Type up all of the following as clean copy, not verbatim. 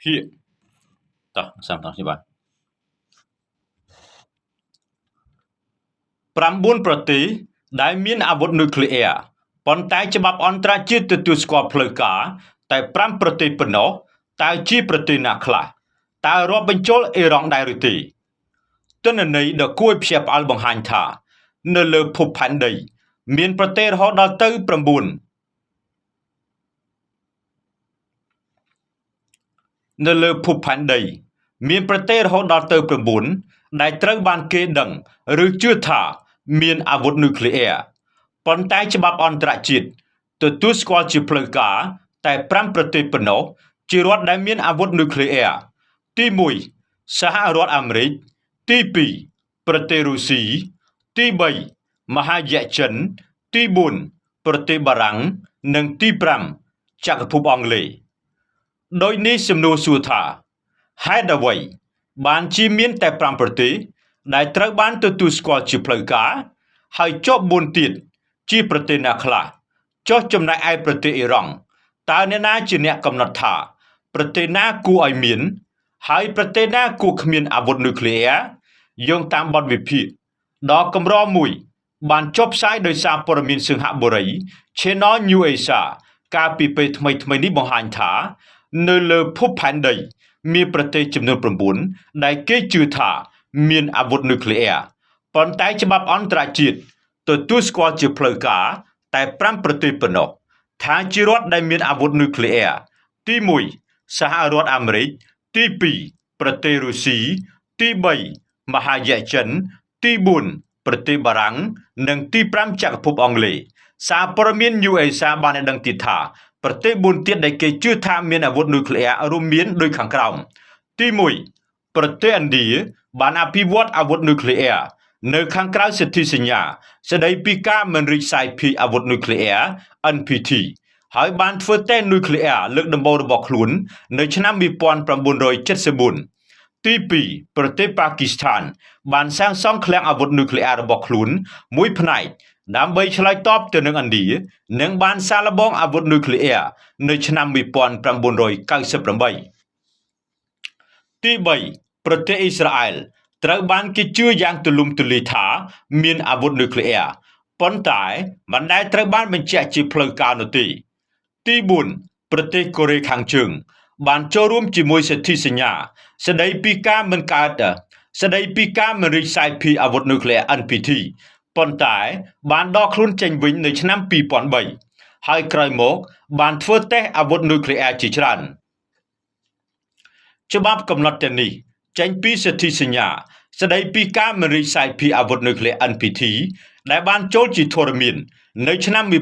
ភាគតោះសាមតោះនេះបាទ9ប្រទេសដែលមានអាវុធនុយក្លេអ៊ែរប៉ុន្តែច្បាប់អន្តរជាតិទទួលស្គាល់ផ្លូវការតែ5ប្រទេសប៉ុណ្ណោះតើជាប្រទេសណាខ្លះតើរាប់បញ្ចូលអ៊ីរ៉ង់ដែរឬទេទិន្នន័យដ៏គួរឲ្យភ្ញាក់ផ្អើលបង្ហាញថា នៅលើភពផែនដី មានប្រទេសរហូតដល់ទៅ9នៅលើភពផែនដី មានប្រទេសរហូតដល់ទៅ9ដែលត្រូវបានគេដឹងឬជឿថាមានអាវុធនុយក្លេអ៊ែរប៉ុន្តែច្បាប់អន្តរជាតិទទួលស្គាល់ជាផ្លូវការតែ5ប្រទេសប៉ុណ្ណោះជារដ្ឋដែលមានអាវុធនុយក្លេអ៊ែរទី1សហរដ្ឋអាមេរិកទី2ប្រទេសរុស្ស៊ីទី3មហាយក្សចិនទី4ប្រទេសបារាំងនិងទី5ចក្រភពអង់គ្លេសដោយនេះសំណួរសួរថាហេតុអ្វីបានជាមានតែ5ប្រទេសដែលត្រូវបានទទួលស្គាល់ជាផ្លូវការហើយជាប់4ទៀតជាប្រទេសណាខ្លះចុះចំណែកឯប្រទេសអ៊ីរ៉ង់តើអ្នកណាជាអ្នកកំណត់ថាប្រទេសណាគួរឲ្យមានហើយប្រទេសណាគួរគ្មានអាវុធនុយក្លេអ៊ែរយោងតាមបទវិភាគដ៏កម្រមួយបានចុះផ្សាយដោយសារព័ត៌មានសិង្ហបុរី Channel New Asia កាលពីពេលថ្មីៗនេះបង្ហាញថានៅលើភពផែនដីមានប្រទេសចំនួន9ដែលគេជឿថាមានអាវុធនុយក្លេអ៊ែរប៉ុន្តែច្បាប់អន្តរជាតិទទួលស្គាល់ជាផ្លូវការតែ5ប្រទេសប៉ុណ្ណោះថាជារដ្ឋដែលមានអាវុធនុយក្លេអ៊ែរទី1សហរដ្ឋអាមេរិកទី2ប្រទេសរុស្ស៊ីទី3មហាយក្សចិនទី4ប្រទេសបារាំងនិងទី5ចក្រភពអង់គ្លេសសារព័ត៌មាន New Asia បានឲ្យដឹងទៀតថាប្រទេស4ទៀតដែលគេជឿថាមានអាវុធនុយក្លេអ៊ែររួមមានដូចខាងក្រោមទី1ប្រទេសឥណ្ឌាបានអភិវឌ្ឍអាវុធនុយក្លេអ៊ែរនៅខាងក្រៅសន្ធិសញ្ញាស្ដីពីការមិនរីកសាយភាយអាវុធនុយក្លេអ៊ែរ NPT ហើយបានធ្វើតេស្តនុយក្លេអ៊ែរលើកដំបូងរបស់ខ្លួននៅឆ្នាំ1974ទី2ប្រទេសប៉ាគីស្ថានបានសាងសង់ឃ្លាំងអាវុធនុយក្លេអ៊ែររបស់ខ្លួនមួយផ្នែកដើម្បីឆ្លើយតបទៅនឹងឥណ្ឌានិងបានសាកល្បងអាវុធនុយក្លេអ៊ែរនៅឆ្នាំ1998ទី3ប្រទេសអ៊ីស្រាអែលត្រូវបានគេជឿយ៉ាងទូលំទូលាយថាមានអាវុធនុយក្លេអ៊ែរប៉ុន្តែមិនដែលត្រូវបានបញ្ជាក់ជាផ្លូវការនោះទេទី4ប្រទេសកូរ៉េខាងជើងបានចូលរួមជាមួយសន្ធិសញ្ញាស្ដីពីការមិនកើតស្ដីពីការមិនរីកសាយភាយអាវុធនុយក្លេអ៊ែរ NPT ប៉ុន្តែបានដកខ្លួនចេញវិញនៅឆ្នាំ2003ហើយក្រោយមកបានធ្វើតេស្តអាវុធនុយក្លេអ៊ែរជាច្រើនច្បាប់កំណត់ទាំងនេះចេញពីសន្ធិសញ្ញាស្ដីពីការមិនរីកសាយភាយអាវុធនុយក្លេអ៊ែរ NPT ដែលបានចូលជាធរមាននៅឆ្នាំ1970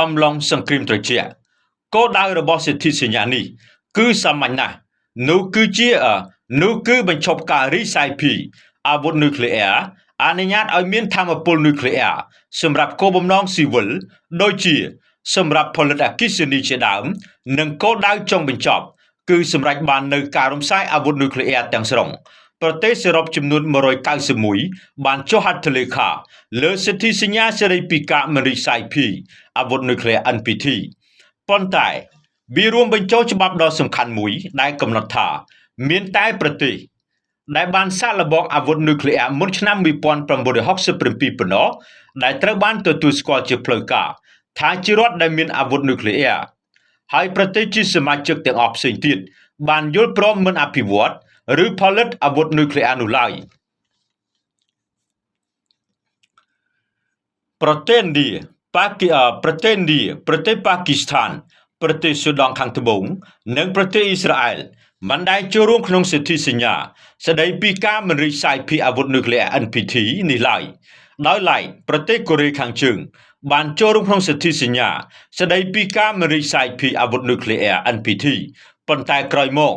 អំឡុងសង្គ្រាមត្រជាក់គោលដៅរបស់សន្ធិសញ្ញានេះគឺសាមញ្ញណាស់នោះគឺជានោះគឺបញ្ឈប់ការរីកសាយភាយអាវុធនុយក្លេអ៊ែរអនុញ្ញាតឲ្យមានថាមពលនុយក្លេអ៊ែរសម្រាប់គោលបំណងស៊ីវិលដូចជាសម្រាប់ផលិតអគ្គិសនីជាដើមនិងគោលដៅចុងបញ្ចប់គឺសម្រេចបាននូវការរំសាយអាវុធនុយក្លេអ៊ែរទាំងស្រុងប្រទេសសរុបចំនួន191បានចុះហត្ថលេខាលើសន្ធិសញ្ញាសេរីពីការមិនរីកសាយភាយអាវុធនុយក្លេអ៊ែរ NPT ប៉ុន្តែវារួមបញ្ចូលច្បាប់ដ៏សំខាន់មួយដែលកំណត់ថាមានតែប្រទេសដែលបានសាកល្បងអាវុធនុយក្លេអ៊ែរមុនឆ្នាំ1967ប៉ុណ្ណោះដែលត្រូវបានទទួលស្គាល់ជាផ្លូវការថាជារដ្ឋដែលមានអាវុធនុយក្លេអ៊ែរហើយប្រទេសជាសមាជិកទាំងអស់ផ្សេងទៀតបានយល់ព្រមមិនអភិវឌ្ឍឬផលិតអាវុធនុយក្លេអ៊ែរនោះឡើយប្រទេសឥណ្ឌាប៉ាគីប្រទេសឥណ្ឌាប្រទេសប៉ាគីស្ថានប្រទេសស៊ូដង់ខាងត្បូងនិងប្រទេសអ៊ីស្រាអែលមិនដែលចូលរួមក្នុងសន្ធិសញ្ញាស្ដីពីការមិនរីកសាយភាយអាវុធនុយក្លេអ៊ែរ NPT នេះឡើយដោយឡែកប្រទេសកូរ៉េខាងជើងបានចូលរួមក្នុងសន្ធិសញ្ញាស្ដីពីការមិនរីកសាយភាយអាវុធនុយក្លេអ៊ែរ NPT ប៉ុន្តែក្រោយមក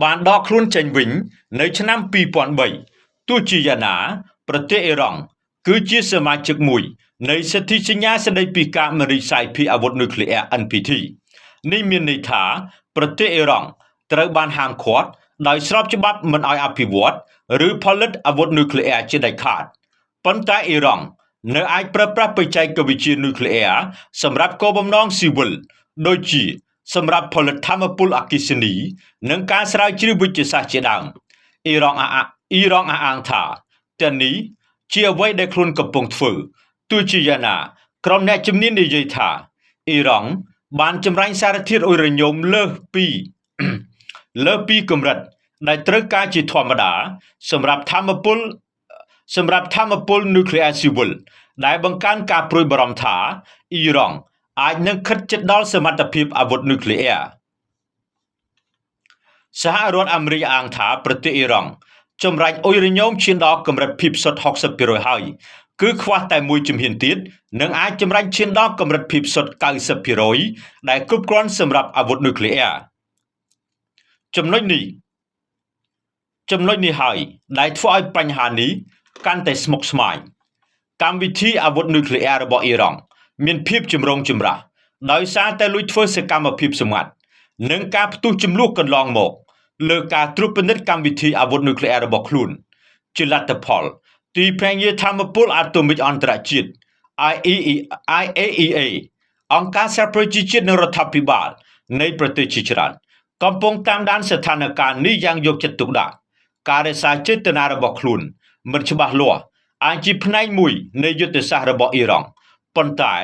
បានដកខ្លួនចេញវិញនៅឆ្នាំ2003ទោះជាយ៉ាងណាប្រទេសអ៊ីរ៉ង់គឺជាសមាជិកមួយនៃសន្ធិសញ្ញាស្ដីពីការមិនរីកសាយភាយអាវុធនុយក្លេអ៊ែរ NPT នេះមានន័យថាប្រទេសអ៊ីរ៉ង់ត្រូវបានហាមឃាត់ដោយស្របច្បាប់មិនឲ្យអភិវឌ្ឍឬផលិតអាវុធនុយក្លេអ៊ែរជាដាច់ខាតប៉ុន្តែអ៊ីរ៉ង់នៅអាចប្រើប្រាស់បច្ចេកវិទ្យានុយក្លេអ៊ែរសម្រាប់គោលបំណងស៊ីវិលដូចជា សម្រាប់ផលិតថាមពលអគ្គិសនី និងការស្រាវជ្រាវវិទ្យាសាស្ត្រជាដើមអ៊ីរ៉ង់អះអាអ៊ីរ៉ង់អះអាងថាទាំងនេះជាអ្វីដែលខ្លួនកំពុងធ្វើទោះជាយ៉ាងណាក្រុមអ្នកជំនាញនិយាយថាអ៊ីរ៉ង់បានចម្រាញ់សារធាតុអ៊ុយរ៉ាញ៉ូមលើសពីកម្រិតដែលត្រូវការជាធម្មតា សម្រាប់ថាមពលនុយក្លេអ៊ែរស៊ីវិលដែលបង្កើនការព្រួយបារម្ភថាអ៊ីរ៉ង់អាចនឹងខិតជិតដល់សមត្ថភាពអាវុធនុយក្លេអ៊ែរសហរដ្ឋអាមេរិកអាងថាប្រទេសអ៊ីរ៉ង់ចម្រាញ់អ៊ុយរ៉ាញ៉ូមឈានដល់កម្រិតភាពសុទ្ធ60%ហើយគឺខ្វះតែមួយជំហានទៀតនឹងអាចចម្រាញ់ឈានដល់កម្រិតភាពសុទ្ធ90%ដែលគ្រប់គ្រាន់សម្រាប់អាវុធនុយក្លេអ៊ែរចំណុចនេះចំណុចនេះហើយដែលធ្វើឲ្យបញ្ហានេះកាន់តែស្មុគស្មាញកម្មវិធីអាវុធនុយក្លេអ៊ែររបស់អ៊ីរ៉ង់មានភាពចម្រូងចម្រាសដោយសារតែលួចធ្វើសកម្មភាពសម្ងាត់និងការផ្ទុះចំនួនកន្លងមកលើការត្រួតពិនិត្យកម្មវិធីអាវុធនុយក្លេអ៊ែររបស់ខ្លួនជាលទ្ធផល ទីភ្នាក់ងារថាមពលអាតូមិកអន្តរជាតិ IEE IAEA អង្គការសហប្រជាជាតិនិងរដ្ឋាភិបាលនៃប្រទេសជាច្រើនកំពុងតាមដានស្ថានភាពនេះយ៉ាងយកចិត្តទុកដាក់ការរក្សាចេតនារបស់ខ្លួនមិនច្បាស់លាស់អាចជាផ្នែកមួយនៃយុទ្ធសាស្ត្ររបស់អ៊ីរ៉ង់ប៉ុន្តែ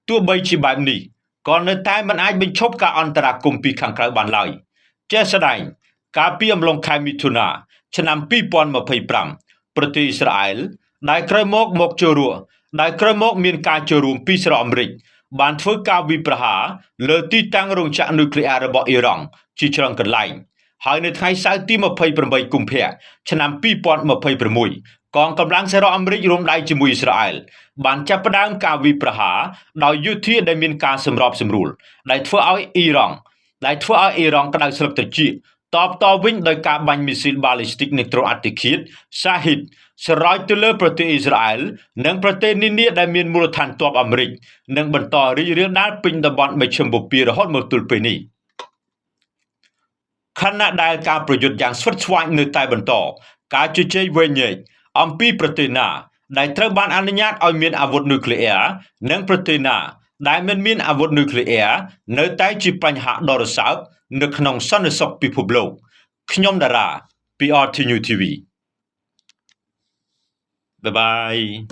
ទោះបីជាបែបនេះក៏នៅតែមិនអាចបញ្ឈប់ការអន្តរាគមន៍ពីខាងក្រៅបានឡើយជាក់ស្ដែងកាលពីអំឡុងខែមិថុនាឆ្នាំ2025ប្រទេសអ៊ីស្រាអែលដែលក្រោយមកមកចូលរួមដែលក្រោយមកមានការចូលរួមពីសហរដ្ឋអាមេរិកបានធ្វើការវាយប្រហារលើទីតាំងរោងចក្រនុយក្លេអ៊ែររបស់អ៊ីរ៉ង់ជាច្រើនកន្លែងហើយនៅថ្ងៃសៅរ៍ទី28កុម្ភៈឆ្នាំ2026កងកម្លាំងសហរដ្ឋអាមេរិករួមដៃជាមួយអ៊ីស្រាអែលបានចាប់ផ្ដើមការវាយប្រហារដោយយោធាដែលមានការសម្របសម្រួលដែលធ្វើឲ្យអ៊ីរ៉ង់ដែលធ្វើឲ្យអ៊ីរ៉ង់ក្តៅស្លឹកត្រចៀកតបតវិញដោយការបាញ់មីស៊ីលបាឡីស្ទិកនិងដ្រូនអត្តឃាតសាហ៊ីតស្រោចទៅលើប្រទេសអ៊ីស្រាអែលនិងប្រទេសនានាដែលមានមូលដ្ឋានទ័ពអាមេរិកនិងបន្តរីករាលដាលពេញតំបន់មជ្ឈិមបូព៌ារហូតមកទល់ពេលនេះខណៈដែលការប្រយុទ្ធយ៉ាងស្វិតស្វាញនៅតែបន្តការជជែកវែងញែកអំពីប្រទេសណាដែលត្រូវបានអនុញ្ញាតឲ្យមានអាវុធនុយក្លេអ៊ែរនិងប្រទេសណាដែលមិនមានអាវុធនុយក្លេអ៊ែរនៅតែជាបញ្ហាដ៏រសើបនៅក្នុងសន្តិសុខពិភពលោកខ្ញុំតារាពី RT New TV. Bye bye.